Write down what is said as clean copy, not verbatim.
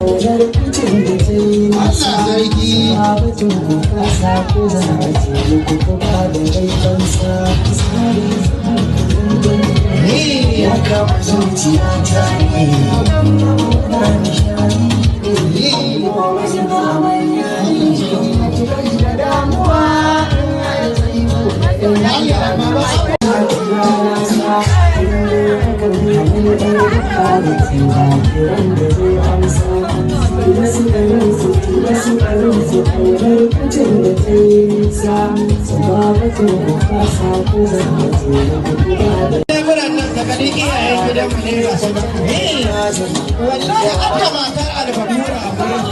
Allah sarki. Ya kama zuciya ta ne. Allah, baba. Leburan nan ka gani, iyayen gidanmu ne ga su nan. Wallahi an da matar Alfabura a gurin.